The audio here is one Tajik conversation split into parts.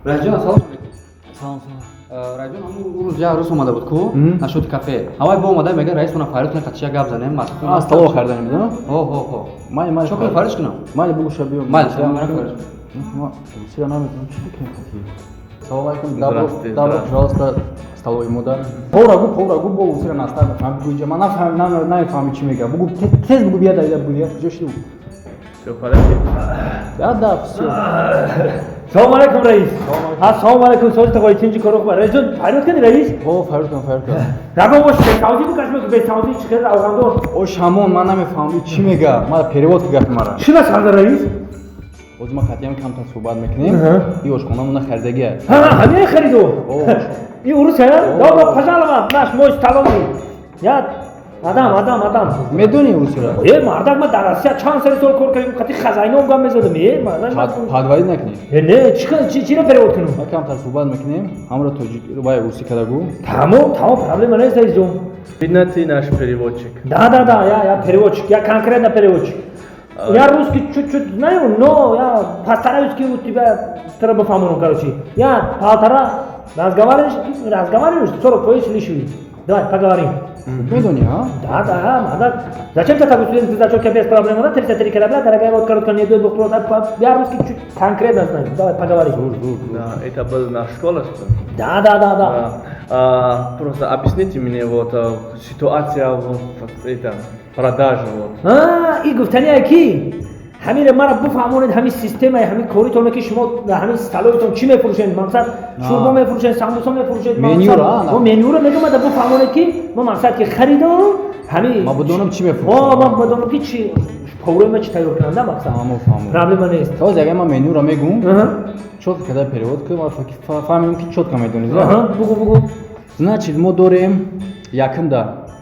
Раисҷон, ассалому алайкум. Салом, салом. Раисҷон, ҳамун рӯз як рӯз омада буд ку нашуд кафе. Ҳавай бо омада, мега, раис, уна фарёд кунем, қатишя гап занем. А, столова харидани буд? Ҳо, ҳо, ҳо. Майли, майли. Чо кунем, фарёд кунам? Майли, бугу, ша биё. Майли, ша, ман фарёд. Ма русия наметавонам, чӣ мекунем қатӣ? Салом алайкум. Добро, Здравствуйте, добро здравствуйте. пожалуйста, столовой мода. Повара гу, повара гу, бо русия настар мефаҳмам. Бугу, инҷа ман нафаҳмам, намефаҳмам чӣ мега. Бугу, тез бугу, бия, да, бугу, я ҷо шиду. Все в порядке? Да, всё. Салом алейкум, раис. Ассалому алейкум, сози тағои, тинҷи, коро хуб, раисҷон? Фарёд кардӣ, раис? Ҳо, фарёд кардам, фарёд кардам. Ягон бош бесавзӣ бикаш, меку бесавзӣ чӣ хел равғандор. О, шамон, ман намефаҳмам чӣ мега. Ма перевод ки гапи мара. Чӣ масъала, раис? Ҳозир ма қатиям камтар суҳбат мекунем. И ошхонамона харидагия. Ҳа, ҳамин хариду. О. И урус ҳа? Добро пожаловать наш мой столовый. Я адам, адам, адам. Медонӣ русиро? Э, мардак, ма дар Россия чанд сари сол кор кардем, қати хазайном гам мезадам. Э, мардак. Подводить накунӣ. Э, не, чӣ чиро перевод кунам? Ма камтар суҳбат мекунем, ҳамро тоҷик вай русӣ када гу. Тамом, тамом, проблема нест, раисҷон. Видно, ты наш переводчик. Да, я переводчик, я конкретно переводчик. Я русский чуть-чуть знаю, но я постараюсь у тебя треба бифаҳмонам, короче. Я полтора разговариваешь, разговариваешь, 40 пояс лишний. Давай, поговорим. Медонӣ, ҳа? Да, надо. Зачем ты такой студент, ты зачем без проблем, да? 33 корабля, дорогая, вот коротко, не дуй, просто. Я русский чуть конкретно знаю. Давай, поговорим. Да, это был наш школа, что ли? Да. Да. А, просто объясните мне вот ситуация вот, это продажи вот. А, и гуфтания ки ҳамиро мара буфаҳмонед, ҳамин системаи ҳамин коритоне, ки шумо дар ҳамин столовитон чӣ мефурӯшед, мақсад, шӯрбо мефурӯшед, самбуса мефурӯшед? Менюро, а, Менюро мегӯм, да, буфаҳмонед, ки мо, мақсад, ки харидам ҳамин. Ма бидонам чӣ мефурӯшам. О, ман бидонам, ки чи поварои ма чӣ тайёр кунанда, мақсад. Фаҳмо, фаҳмо. Проблема нест. Ҳозир агар ман менюро мегӯм, чётко када перевод ки ма фаҳмем, ки чётко медонӣ. Аҳа, бугу, бугу. Значит, мо дорем якумда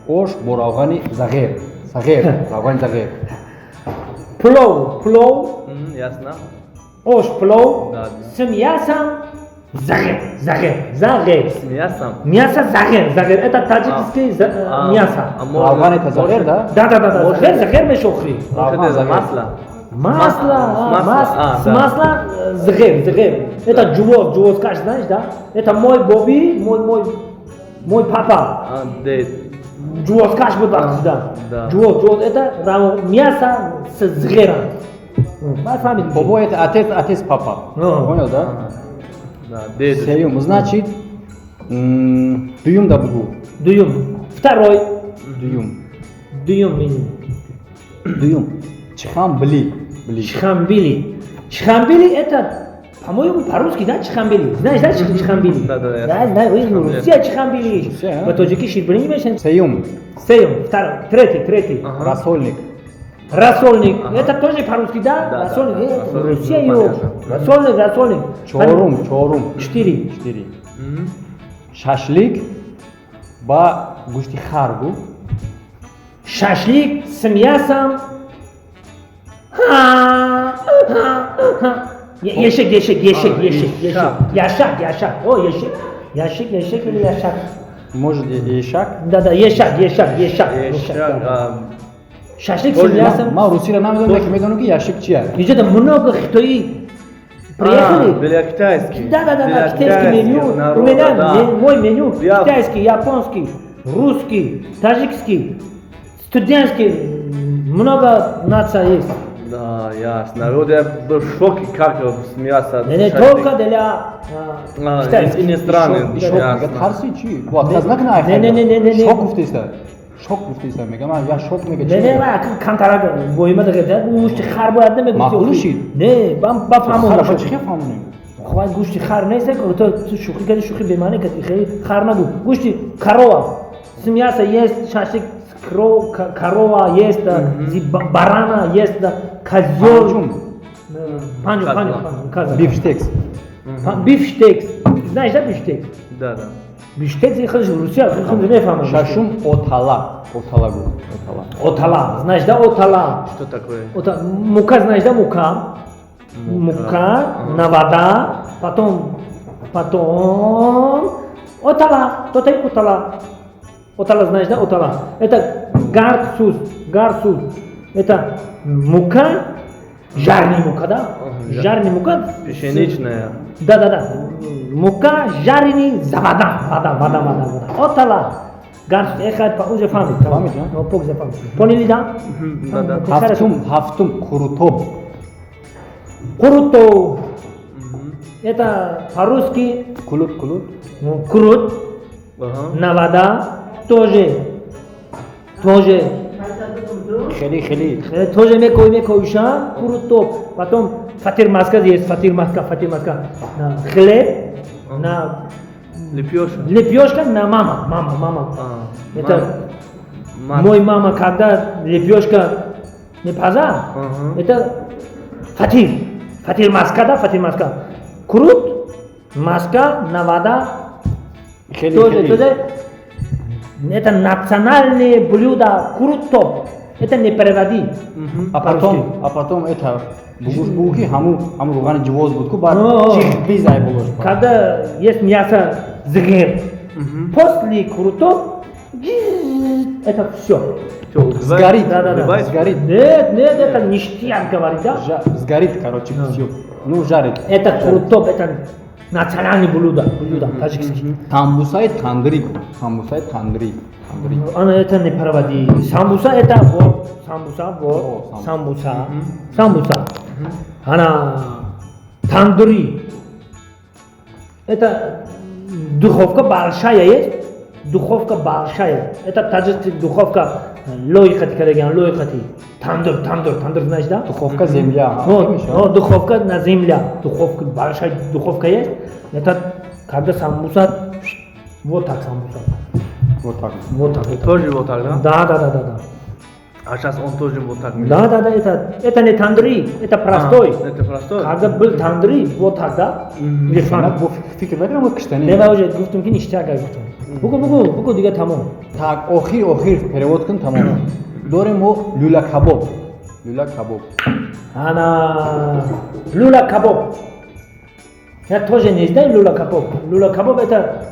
ош бо равғани зағер, зағер, равғани зағер. Плов, плов. Ясно. Ош плов. Да. С мясом зағер, зағер, зағер. С мясом. Мясо зағер, зағер это таджикский А, мясо. А можно- Равғани та зағер, да? Да, зағер, зағер мешохри. Может, Равған, это зағер. масло? Масло, С а, масла, а, с да. масла, зғер, зғер. Это ҷувоз, ҷувоз каш, знаешь, да? Это мой боби, мой папа. А, дед. Ҷувозкаш буд вақти да. Да. Ҷувоз, ҷувоз, это мясо с зғером. Ман фаҳмидам. Бобо, это отец, отец, папа. Ну. Понял, да? Да, дед. Сеюм, значит, дуюм да бугу. Дуюм. Второй. Дуюм. Дуюм меню. Дуюм чихамбили, били. Чхамбили. Чхамбили это, по-моему, по-русски, да, чхамбили. Знаешь, да, чхамбили? Да, я Да, знаю. знаю, ой, Чхамбили. Русия чхамбили. Русия, а? Ба тоҷикӣ ширбиринӣ мешавад. Сеюм. Сеюм, второй, третий, третий. Ага. Рассольник. Рассольник. Ага. Это тоже по-русски, да? Да, Рассольник. да, рассольник, Русия ну, ё. понятно. Рассольник, рассольник. Чорум, чорум. Четыре. Четыре. Мгм. Шашлик ба гӯшти хар гу. Шашлик с мясом. Ха, ха, ха. Ешек, ешек, ешек, А, ешек, ешек. ешак. Яшак, яшак. О, ешек. Яшек, ешек или яшак? Может, ешак. Да, ешак, ешак, ешак. Ешак, Да. а, Шашлик с Тоже мясом. Ман русиро намедонам, лекин медонам, ки яшик чия. Инҷа много хитои приехали. А, для китайский. Да, Для китайский меню. народа, У меня да. мой меню китайский, японский, русский, таджикский, студентский. Много наций есть. Да, ясно. Вот я был в шоке, как смеяться. Не, не, шашлык. только для А, китайских. иностранные. Шок Ясно. мега, тарси чӣ? Бо отказ накна, ай. Не, не, не, не, не, не. Шок гуфтеста. Шок гуфтеста. Мега, ман я шок мега. Не, не, ма камтарак боима дага, гӯшти хар бояд намегуфти. Маъқул шид? Не, бам ба фаҳмон. Хара чӣ фаҳмонем? Хуб, гӯшти хар нест, ту шӯхӣ кардӣ, шӯхӣ бемаънӣ кардӣ, хеле хар нагу. Гӯшти корова. С мяса есть шашлик, корова есть, барана есть, козел. Панҷум. Панҷум, панҷум, панҷум, коза. Бифштекс. Бифштекс. Знаешь, да, бифштекс? Да. Бифштекс хеле Русия, хеле мефаҳмам. Шашум отала. Отала гу. Отала. Отала. Знаешь, да, отала. Что такое? Ота, мука, знаешь, да, мука? Мука на вода, потом отала, тотай отала. Отала, знаешь, да, отала. Это гарсуз, гарсуз. Это мука. Жареный мука, да? Жареный мука. Пшеничная. Да, да, да. Мука жареный за вода, вода, вода, вода, вода. Отала. Гарш, эхай, уже фамид. Фамид, да? Пок за фамид. Поняли, да? Да, да. Ҳафтум қурутоб. Қурутоб. Это по-русски кулут, кулут. Крут. На вода тоже. Тоже. Хели, хели. Тоже мекой, мекоюша, қурутоб. Потом фатир маска есть, фатир маска, фатир маска. На хлеб, на лепешка. Лепешка на мама, мама, мама. Это мой мама, когда лепешка не паза, это фатир. Фатир маска, да, фатир маска. Крут, маска, на вода. Тоже, тоже. Это национальные блюда крутоп. Это не переводи. А потом это бугуш-бугуки, хаму ругани ҷивоз буд ку, баъд чих бизай булош. Когда есть мясо згир, после крутоп, это все. Сгорит, да, да, да. Сгорит. Нет, нет, это ништяк говорит, да? Сгорит, короче, все. Ну, жарит. Это крутоп, это национальное блюдо, блюдо таджикский. Самбусай тандри, самбусай тандри. Она это не переводи. Самбуса это вот, самбуса вот, самбуса, самбуса. Она тандури. Это духовка большая есть, духовка большая. Это таджикский духовка лойхати караган, лойхати. Тандур, тандур, тандур, знаешь, да? Духовка земля. Вот, духовка на земля. Духовка, большая духовка есть. Это когда самбуса, вот так самбуса. Вот так. Вот так. Тоже вот так, да? Да, да, да, да, да. А сейчас он тоже вот так. Да, да, да, это не тандри, это простой. Это простой. Когда был тандри, вот так, да? Фикр накунам, киштани. Не, уже гуфтум ки ништяк гуфтум. Бугу, бугу, бугу, дига тамом. Так, охир, охир, перевод кун тамом. Дорем мо люла кабоб. Люла кабоб. Ана люла кабоб. Я тоже не знаю люла кабоб. Люла кабоб это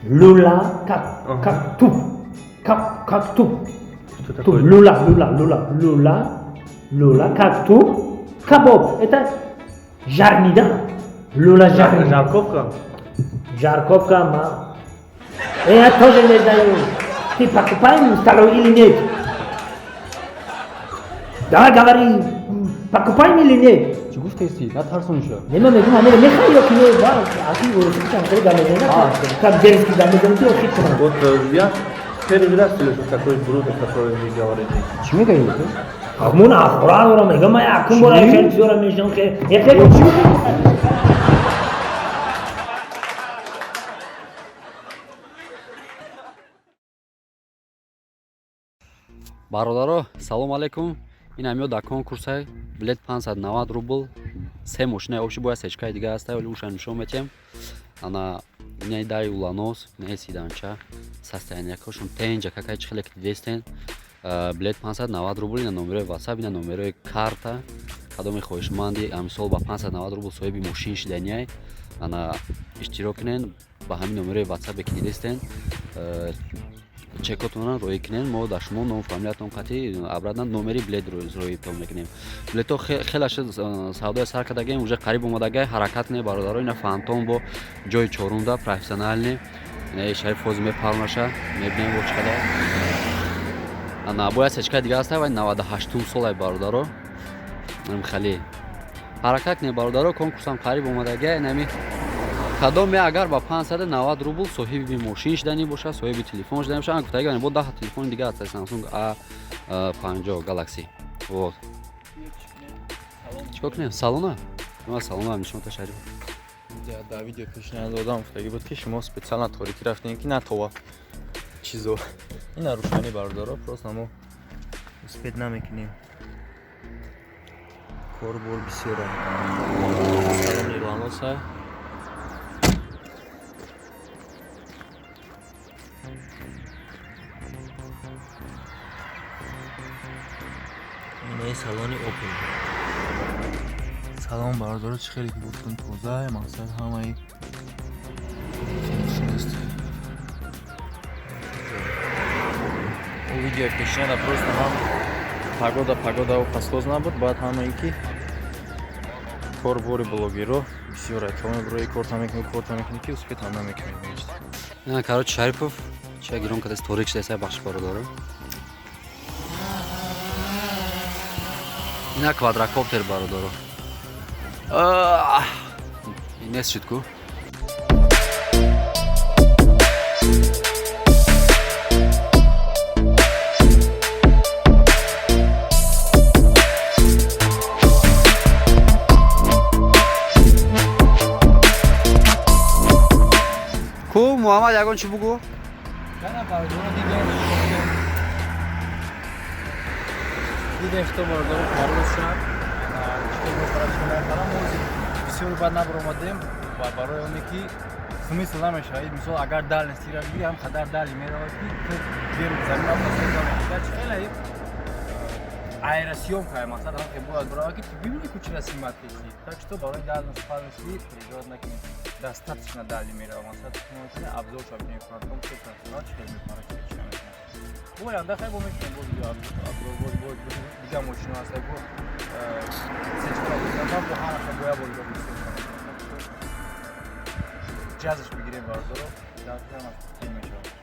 люла как туп, как туп. Туп, люла, люла, люла, люла, люла, как туп, кабоб. Это жарни, да? Люла жарни. Жарковка? Жарковка, ма. Я тоже не знаю, ты покупаем столовый или нет? Давай говори, покупаем или нет? Чӣ гуфтаисти? Натарсонша. Не, ма мегум, ама мехоҳӣ ё ки не? Ба, аки урусӣ чанд хеле гап мезанад, как дерзкий гап мезанад, ё хит кунам. Вот я первый раз слышу такой блюдо, которое вы говорите. Чӣ мегӯӣ? Мун ахура дорам, мегам, ман якум бора хеле чизора мешинам, хеле Бародаро, салом алейкум. Ин ҳамиё дар конкурсай билет 590 рубл, се мошинаи обши бояд сечкаи дига ҳаста, вале уша нишон метиҳем. Ана инаи дай уланос, инаи сиданча, состояниякошон тенҷа какай чӣ хеле ки дидестен. Билет 590 рубл, ина номерои WhatsApp, ина номерои карта. Кадоме хоҳишманди амисол ба 590 рубл соҳиби мошин шиданиай, ана иштирок кунен ба ҳамин номерои WhatsApp ки дидестен. Чекотонро роӣ кунен, мо дар шумо ном фамилиятон қатъи обратно номери билет роитон мекунем. Билетҳо хеле шуд, савдои сар кардагем, уже қариб омадагай, ҳаракат кунед бародаро. Ина фантом бо ҷои чорумда профессионални, ина Шариф ҳозир мепарнаша, мебинем бо чӣ қадар. Ана бояд сечкаи дига ҳаста, вай 98 солай бародаро. Хеле ҳаракат кунед бародаро, конкурсам қариб омадагай. Инами кадоме агар ба 590 рубл соҳиби мошин шиданӣ бошад, соҳиби телефон шиданӣ бошад, гуфтагӣ бо 10 телефони дига аст, Samsung A50 Galaxy. Вот. Чикор кунем? Салона? Ма салона нишон та Шариф. Дар видео пешниҳод додам, гуфтагӣ буд ки шумо специально торикӣ рафтем ки натова чизо. Ина рӯшанӣ бародаро, просто мо успеть намекунем. Корбор бисёра. Салони Ланоса. Инаи салони Opel. Салом бародаро, чӣ хеле ки гуфтум тоза, мақсад ҳамаи нест. О видео пешина просто ҳам погода пасхоз набуд, баъд ҳамаи ки Кор бори блогеро бисёр то меброи, корта мекунӣ, корта мекунӣ, ки успеть ам намекунӣ. Ина, короче, Шарипов чия гирон кардааст, торик шудааст, бахши бародаро. Ина квадрокоптер, бародаро. Нест шуд ку. Ку, Муҳаммад, ягон чӣ бугӯ. Бародаро, дидем, дидем, что бародаро парвоз шуд, чӣ мехарад, чӣ намехарам. Мо бисёр бад набаромадем ва барои оне ки смысл намешавад. Мисол, агар дальности ра бигири, ҳам қадар дали меравад, ки ту зеру замин рафта. Чи хеле аэросъёмка, мақсад ҳам ки бояд барава, ки ту бибини ку чира снимать кеси. Так что барои дальность пальности переживать накунед, достаточно дали мерава. Мақсад шумо обзор ша бинед, фантом чӣ чи хел мепара, чи намекунад. Бо оянда хай бо мекунем, бо видео обзор, бо дига мошино ҳаст, бо сечка бо ҳамаша бо як бор дига ҷазш бигирем, бародаро, дар ҳамаш тел мешавад.